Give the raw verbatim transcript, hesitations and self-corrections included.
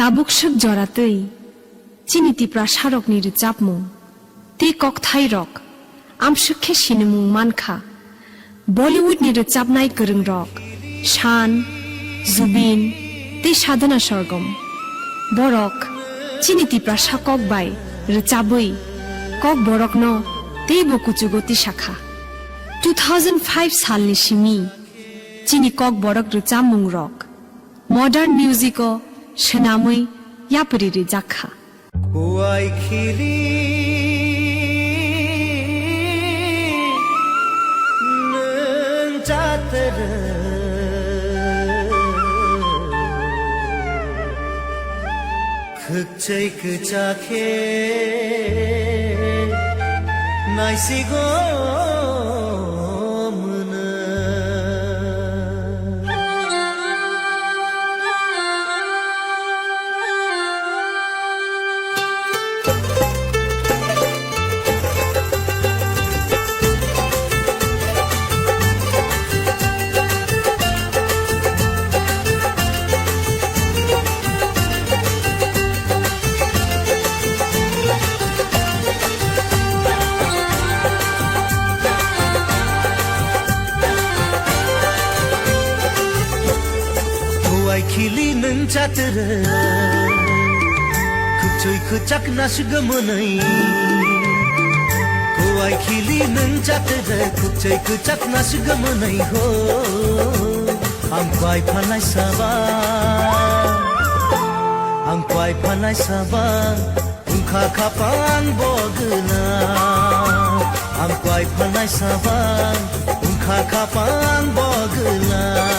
Tabuk swk jora twi chini Tiprasarokni rwchapmung tei kokthairok amswk khe sinimung mankha. Bollywoodni rwchapnai kwrwngrok Shan, Zubeen tei Sadhana Sargam. Borok chini Tiprasa kok bai rwchabwi Kokborokno teibo kuchugo tisakha. Two thousand five salni simi chini Kokborok rwchapmungrok modern music-o swnamwi yapri rijakkha. Kuai khili nwng chatrwng, khwkchai kwchak khe naisigo mwnwi. Kuai khili nwng chatrwng, khwkchai kwchak naisigo mwnwi. Kuai khili nwng chatrwng, khwkchai kwchak naisigo mwnwi ho. Ang kuai phanai saba, ang kuai phanai saba, wngkha khapang bo gwna. Ang kuai phanai saba, wngkha khapang bo gwna.